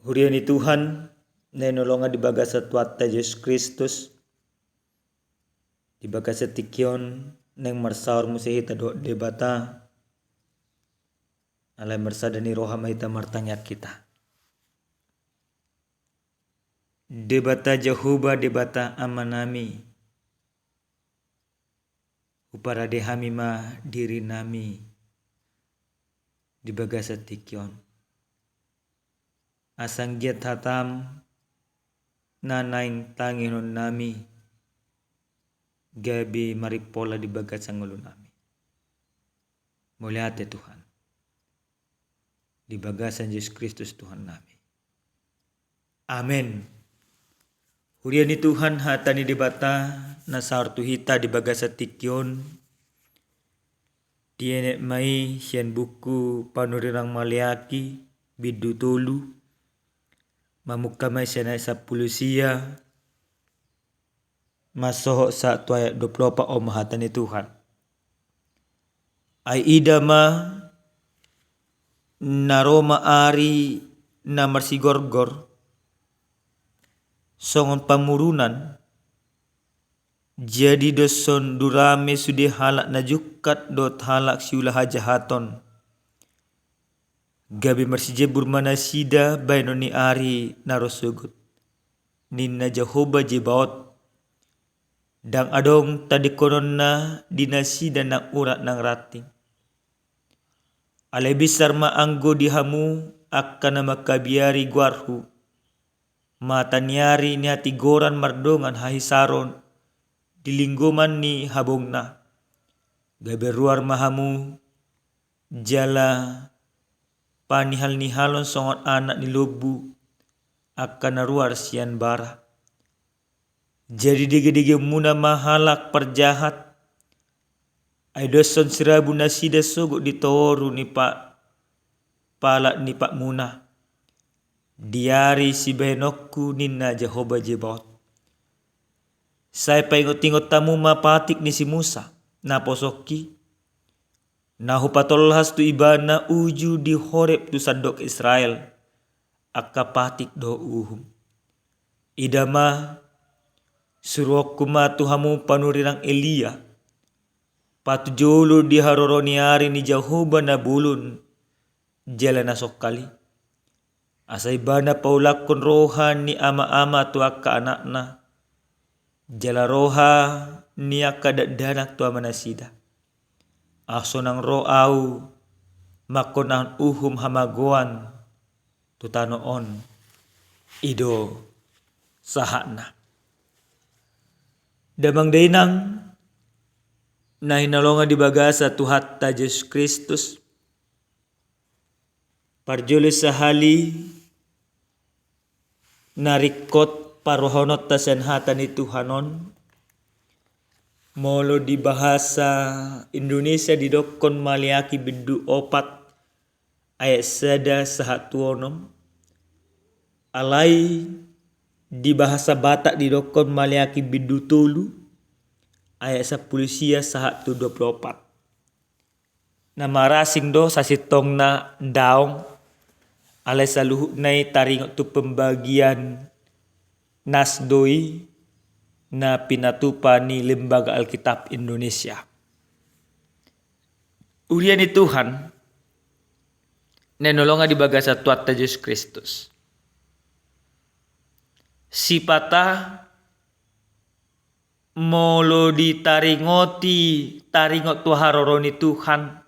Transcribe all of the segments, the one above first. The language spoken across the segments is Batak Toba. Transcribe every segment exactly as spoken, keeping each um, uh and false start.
Huria ni Tuhan, na hinaholongan di bagasan Tuhanta Jesus Kristus, di bagasan tingki on naeng marsaor muse hita dohot Debata, alai marsada ni roha ma hita martangiang hita. Debata Jahowa, Debata Amanami, huparade hami ma dirinami di bagasan tingki on. Asa anggiat hatam na naeng tangihononnami gabe marimpola di bagasan ngolunami. Mauliate Tuhan. Di bagasan Jesus Kristus Tuhannami. Amen. Huria ni Tuhan, hata ni Debata na saor tu hita di bagasan tingki on, dienet ma i sian buku Panurirang Maleaki bindu tolu, mamungka ma i sian ayat sampulu sia, mansohot sahat tu ayat dua pulu opat. On ma hata ni Tuhan. Ai ida ma, na ro ma ari na marsigorgor songon pamurunan, jadi doshon durame sude halak na jungkat dohot halak siula hajahaton. Gabe marsijembur ma nasida bahenon ni ari na ro sogot, ninna Jahowa Zebaot. Ndang adong tadingkononna di nasida nang urat nang ranting. Alai binsar ma anggo di hamu angka na mangkabiari goarhu, mata ni ari ni hatigoran mardongan hahisaron di linggoman ni habongna. Gabe ruar ma hamu, jala panihalnihalon songon anak ni lombu, angka na ruar sian bara. Jadi degedegemuna ma halak parjahat, ai doshon sirabu nasida sogot di toru ni pa-, palat ni patmuna. Di ari sibahenonku, ninna Jahowa Zebaot. Sai paingotingot hamu ma patik ni si Musa, naposongki, na hupatolhas tu ibana uju di Horeb tu sandok Israel, angka patik dohot uhum. Ida ma, suruonku ma tu hamu panurirang Elia, patujolo di haroro ni ari ni Jahowa na bolon jala na songkal i. Asa ibana paulakkon roha ni amaama tu angka anakna, jala roha ni angka dakdanak tu amanasida. Asa unang ro ahu mangkonahon uhum hamagoan tu tano on. I do sahatna. Damang dainang na hinaholongan di bagasan Tuhanta Jesus Kristus, parjolo sahali na ringkot parrohaononta sian hata ni Tuhan on, molo di bahasa Indonesia didokkon Maleaki bindu opat ayat sada sahat tu onom, alai di bahasa Batak didokkon Maleaki bindu tolu ayat sampulu sia sahat tu dua pulu opat. Na marasing do sasintongna daong, alai saluhutna i taringot tu pembagian nas do i na pinatupa ni Lembaga Alkitab Indonesia. Huria ni Tuhan na hinaholongan di bagasan Tuhanta Jesus Kristus. Sipata molo ditaringoti, taringot tu haroro ni Tuhan,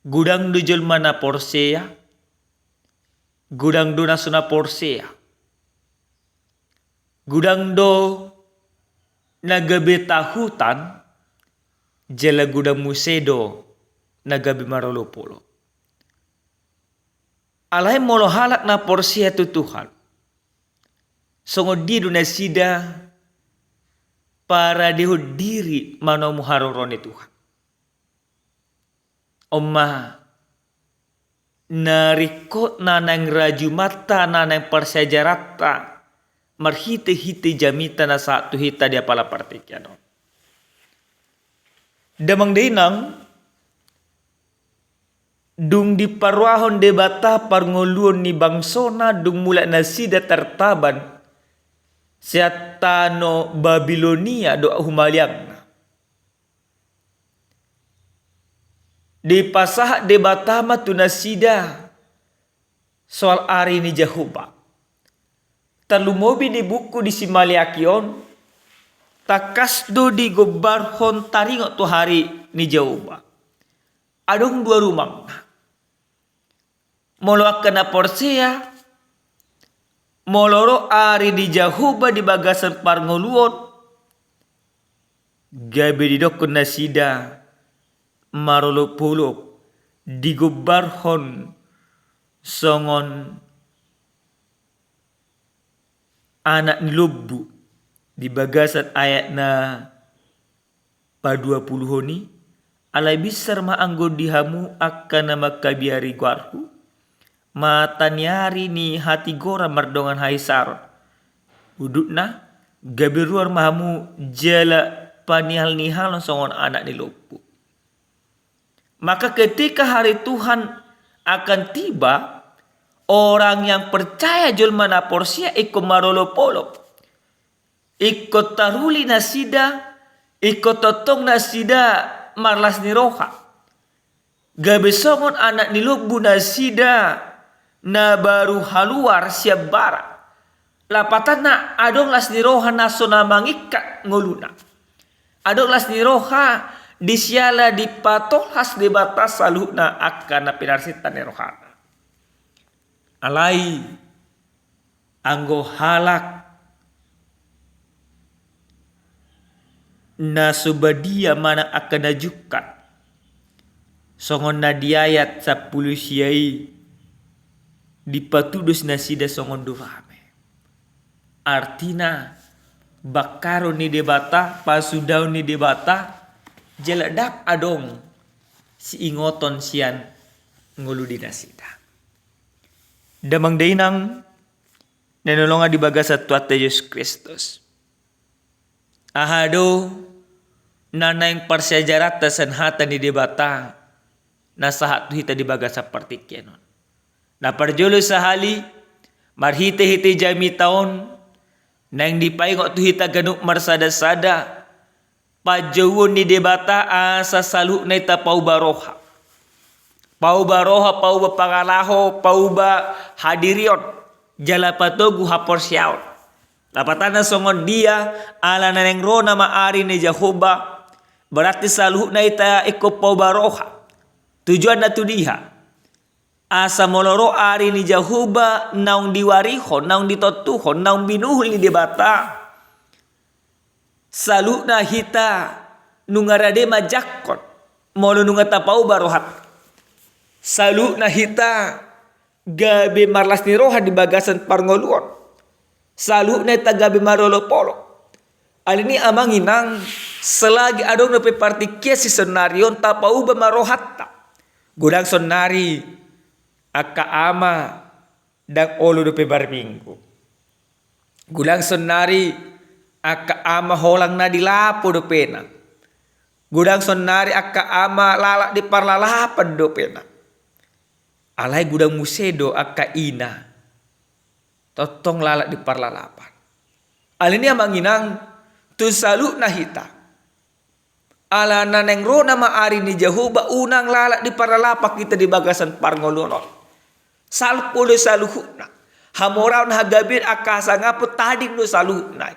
godang do jolma na porsea, godang do na so na porsea. Godang do na gabe tahutan, jala godang muse do na gabe marolopolop. Alai molo halak na porsea tu Tuhan, songon dia do nasida paradehon diri manomu haroro ni Tuhan? On ma na ringkot na naeng rajumanta, na naeng parsiajaranta marhitehite jamita na sahat tu hita di apala partingkian on. Damang dainang Dung diparrohahon Debata parngoluon ni bangsona dung mulak nasida tartaban sian tano Babilonia dohot humaliangna. Dipasahat Debata ma tu nasida soal ari ni Jahowa. Tarlumobi di buku di si Maleaki on, tangkas do digombarhon taringot tu ari ni Jahowa. Adong dua rumangna. Molo angka na porsea, molo ro ari ni Jahowa di bagasan parngoluon, gabe didokkon nasida marolopolop, digombarhon songon anak ni lombu di bagasan ayat na paduapuluhon i, alai binsar ma anggo di hamu angka na mangkabiari goarhu, mata ni ari ni hatigoran mardongan hahisaron. Udutna, gabe ruar ma hamu jala panihalnihalon songon anak ni lombu. Maka ketika hari Tuhan akan tiba, orang yang percaya, jolma na porsea, ingkon marolopolop. Ingkon taruli nasida, ingkon tongtong nasida marlas ni roha. Gabe songon anak ni lombu nasida na baru haluar sian bara. Lapatanna adong las ni roha na so na mangingkat ngoluna. Adong las ni roha di siala dipatolhas Debata saluhutna angka na pinarsinta ni rohana. Alai anggo halak na so badia manang angka na jungkat, songon na di ayat sampulu sia i, dipatudos nasida songon durame. Artina, bangkaron ni Debata, pasudaon ni Debata, jala ndang adong siingoton sian ngolu di nasida. Damang dainang na hinaholongan di bagasan Tuhanta Jesus Kristus. Aha do na naeng parsiajaranta sian hata ni Debata na sahat tu hita di bagasan partingkian on? Na parjolo sahali, marhitehite jamita on, naeng dipaingot tu hita ganup marsadasada, panjouon ni Debata asa saluhutna i tapauba roha. Pauba roha, pauba pangalaho, pauba hadirion, jala patogu haporseaon. Lapatanna songon dia, ala na naeng ro nama ari ni Jahowa, berarti saluhutna hita ingkon pauba roha. Tujuanna tu dia? Asa molo ro ari ni Jahowa naung diwarihon, naung ditontuhon, naung binuhul ni Debata, saluhutna hita nunga rade manjangkon, molo nunga tapauba rohanta. Saluhutna hita gabe marlas ni roha di bagasan parngoluon. Saluhutna hita gabe marolopolop. Alani i amang inang, selagi adong dope partingkian sisonari on, tapauba ma rohanta. Godang sonnari angka ama ndang olo dope marminggu. Godang sonnari angka ama holangna di lapo dopena. Godang sonnari angka ama lalap di parlalapan dopena. Alai godang muse do angka ina tongtong lalap di parlalapan. Alani i amang inang, tu saluhutna hita, ala na naeng ro nama ari ni Jahowa, unang lalap di parlalapan hita di bagasan parngoluon on. Salpu do saluhutna. Hamoraon, hagabeon, angka hasangapon, tading do saluhutna i.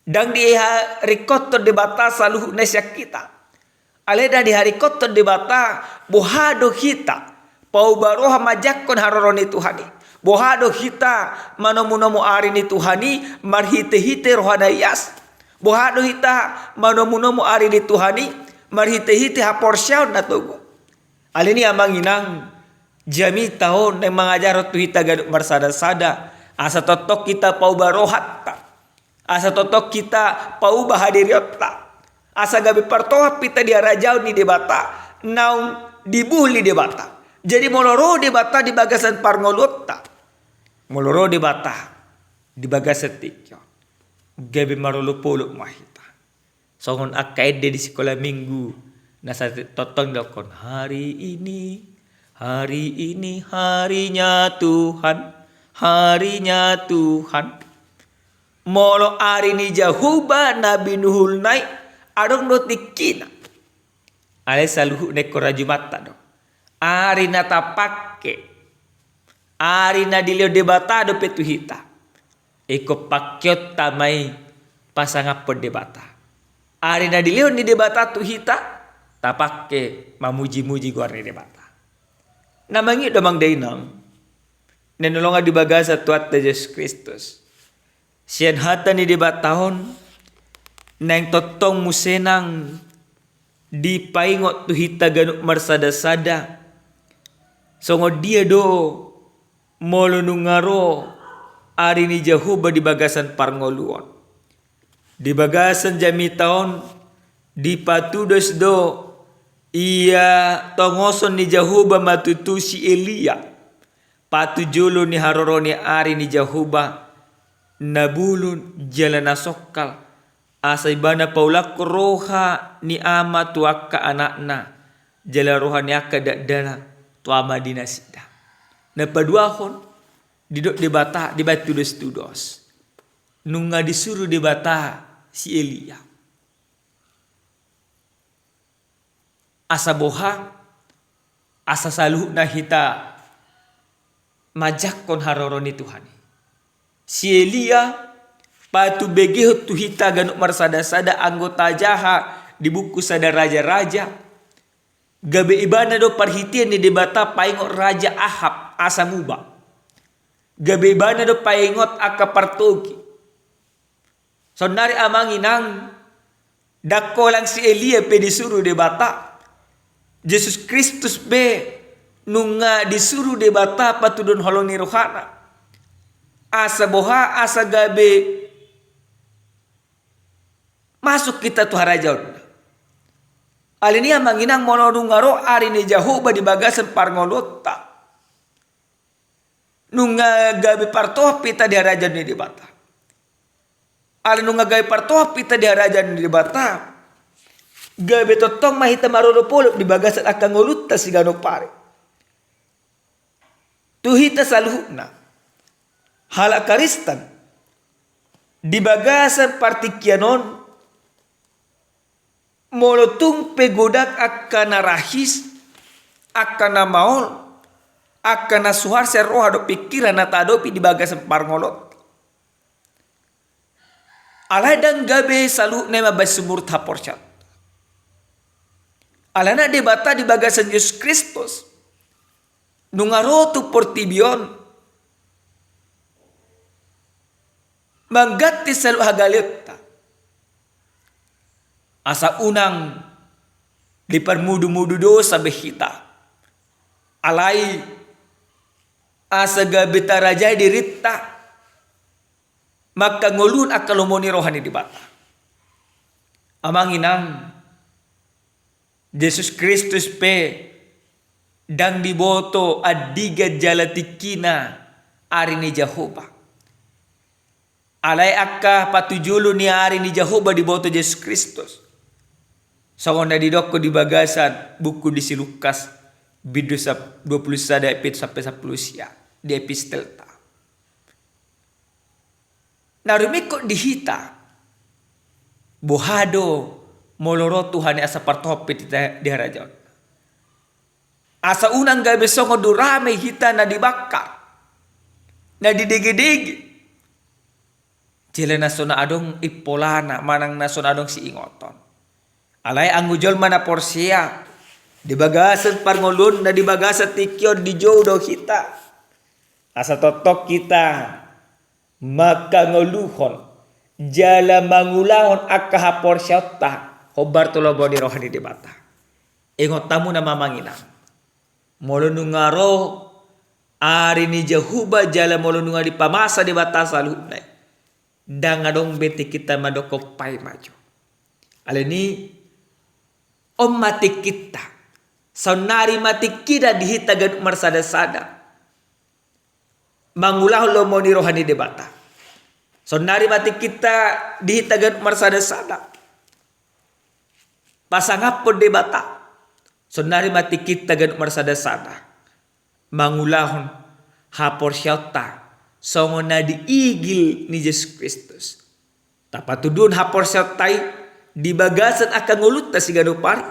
Ndang diharingkothon Debata saluhutna i sian hita. Alai na diharingkothon Debata, boha do hita pauba roha manjangkon haroro ni Tuhan i. Boha do hita manomunomu ari ni Tuhan i marhitehite roha na ias. Boha do hita manomunomu ari ni Tuhan i marhitehite haporseaon na togu. Alani i amang inang, jamita on naeng mangajarhon tu hita ganup marsadasada, asa tongtong hita pauba rohanta. Asa tongtong hita pauba hadirionta. Asa gabe partohap hita di harajaon ni Debata, naung dibuhul ni Debata. Jadi molo ro Debata di bagasan parngoluonta, molo ro Debata di bagasan tingki on, gabe marolopolop ma hita. Songon angka ende di sikola minggu, na sai tongtong didokkon, hari ini Hari ini harinya Tuhan, harinya Tuhan. Molo ari ni Jahowa na binuhulna i, adong do tingkina. Alai saluhutna ingkon rajumanta do. Ari na tapangke, ari na dilehon Debata dope tu hita. Ingkon pangkeonta ma i pasangaphon Debata. Ari na dilehon ni Debata tu hita, tapangke mamuji-muji goar ni Debata. Na mangihut do amang dainang na hinaholongan di bagasan Tuhanta Jesus Kristus. Sian hata ni Debata on, naeng tongtong muse nang dipaingot tu hita ganup marsada-sada. Songon dia do molo nunga ro ari ni Jahowa di bagasan parngoluon. Di bagasan jamita on, dipatudos do ia tongoson ni Jahowa ma tutu si Elia. Patujolo ni haroro ni ari ni Jahowa, na bulun jala na songkal, asa ibana paulakhon roha ni ama tu angka anakna, jala roha ni angka dakdanak tu ama ni nasida. Na paduahon, didok Debata, dibaen tudos-tudos. Nunga disuru Debata si Elia. Asa boha, asa saluhutna hita manjangkon haroro ni Tuhan i. Si Elia, patubegehon tu hita ganup marsada-sada anggo tajaha di buku Sada Raja-raja. Gabe ibana do parhitean ni Debata paingot Raja Ahab asa muba. Gabe ibana do paingot angka partogi. Saonnari amang inang, ndang holan si Elia pe disuru Debata. Jesus Kristus pe nunga disuru Debata patuduhon holong ni rohana. Asa boha, asa gabe masuk hita tu harajaonna. Alani i amang inang, molo nunga ro ari ni Jahowa di bagasan parngoluonta, nunga gabe partohap hita di harajaon ni Debata. Ala nunga gabe partohap hita di harajaon ni Debata, gabe tongtong ma hita marolop-olop di bagasan angka ngolunta siganup ari. Tu hita saluhutna halak Kristen, di bagasan partingkian on, molo tung pe godang angka na rahis, angka na maol, angka na suhar sian roha dohot pingkiran na taadopi di bagasan parngoluon, alai ndang gabe saluhutna i mambahen sumurut haporseaon. Alana Debata di bagasan Jesus Kristus, nunga ro tu portibi on, mangganti saluhut hagaleonta. Asa unang diparmudu-mudu dosa be hita. Alai asa gabe tarajai dirinta mangkangoluhon angka lomo ni roha ni Debata. Amang inang, Jesus Kristus pe ndang diboto andigan jala tingkina ari ni Jahowa. Alai angka patujolo ni ari ni Jahowa diboto Jesus Kristus. Songon na didokkon di bagasan buku ni si Lukas, bindu sap-, dua puluh sada ayat pitu sampe sampulu sia, di epistelta. Na rumingkot di hita, boha do molo ro Tuhan i asa partohap hita di harajaon. Asa unang gabe songon durame hita na dibangkar, na didege-dege. Jala na so na adong impolana, manang na so na adong siingoton. Alai anggo jolma na porsea, di bagasan parngoluonna, di bagasan tingki on dijou do hita. Asa tongtong hita mangkangoluhon jala mangulahon angka haporseaonta hombar tu lomo ni roha ni Debata. Ingot hamu na amang inang, molo nunga ro ari ni Jahowa jala molo nunga dipamasa Debata saluhutna i, ndang adong be tingkinta mandokkon paima jo. Alani i, on ma tingkinta. Saonnari ma tingkina di hita ganup marsada-sada mangulahon lomo ni roha ni Debata. Saonnari ma tingkinta di hita ganup marsada-sada pasangaphon Debata. Saonnari ma tingkinta ganup marsada-sada mangulahon haporseaonta songon na diigil ni Jesus Kristus. Tapatuduhon haporseaonta i di bagasan angka ngolunta siganup ari.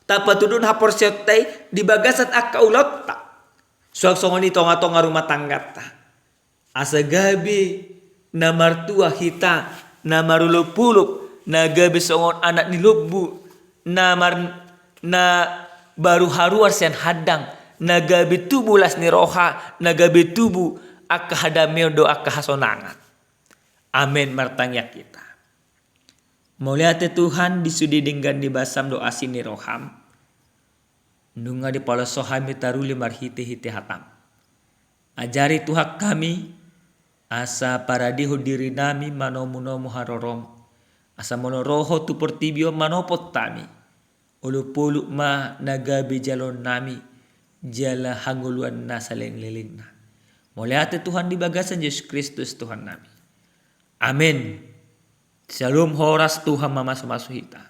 Tapatuduhon haporseaonta i di bagasan angka ulaonta. Suang songon i tongatonga rumah tanggata. Asa gabe na martua hita, na marolopolop, na gabe songon anak ni lombu, na mar-, na baru haruar sian handang, na gabe tubu las ni roha, na gabe tubu angka hadameon dohot angka hasonangan. Amen, martangiang hita. Mauliate Tuhan di sude denggan ni basam dohot asi ni roham. Nunga dipaloas Ho hami taruli marhitehite hatam. Ajari Tuhan hami, asa paradehon diri nami manomunomu harorom. Asa molo ro Ho tu portibi on manopot hami. Olopolop ma na gabe jaloon nami, jala hangoluan na saleleng-lelengna. Mauliate Tuhan di bagasan Jesus Kristus Tuhan nami. Amen. Syalom, horas, Tuhan mamasumasu hita.